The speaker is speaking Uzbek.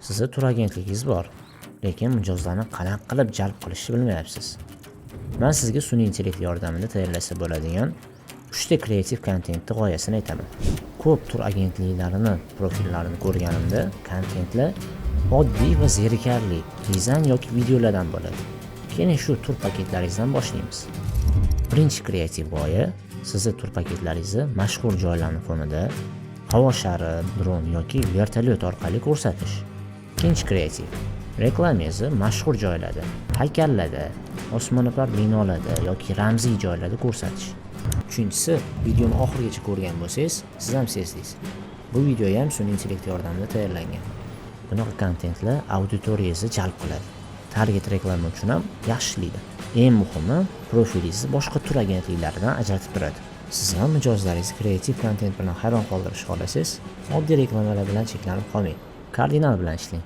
Sizni turagentligingiz bor, lekin mijozlarni qanaqa qilib jalb qilishni bilmayapsiz. Man sizga sun'iy intellekt yordamida tayyorlasa bo'ladigan 3 ta kreativ kontentni g'oyasini aytaman. Ko'p tur agentliklarini profillarini ko'rganimda kontentlar oddiy va zerikarli dizayn yoki videolardan bo'ladi. Keling, shu tur paketlaringizdan boshlaymiz. Birinchi kreativ g'oya: sizni tur paketlaringizni mashhur joylarni fonida havo shari, dron yoki vertolyot orqali ko'rsatish. Ikkinchi kreativ: reklamangizni mashhur joylarda, haykallarda, osmono'par binolarda yoki ramziy joylarda ko'rsatish. Uchinchisi, videoni oxirigacha ko'rgan bo'lsangiz, siz ham sezdingiz. Bu video ham sun'iy intellekt yordamida tayyorlangan. Bunaqa kontentlar auditoriyangizni jalb qiladi. Target reklama uchun ham yaxshi ishlaydi. Eng muhimi, profilingizni boshqa tur agentliklaridan ajratib turadi. Siz ham mijozlaringizni kreativ kontent bilan hayron qoldirishni xohlasangiz, oddiy reklamalar bilan cheklanib qolmang. Kardinal bilan ishlang.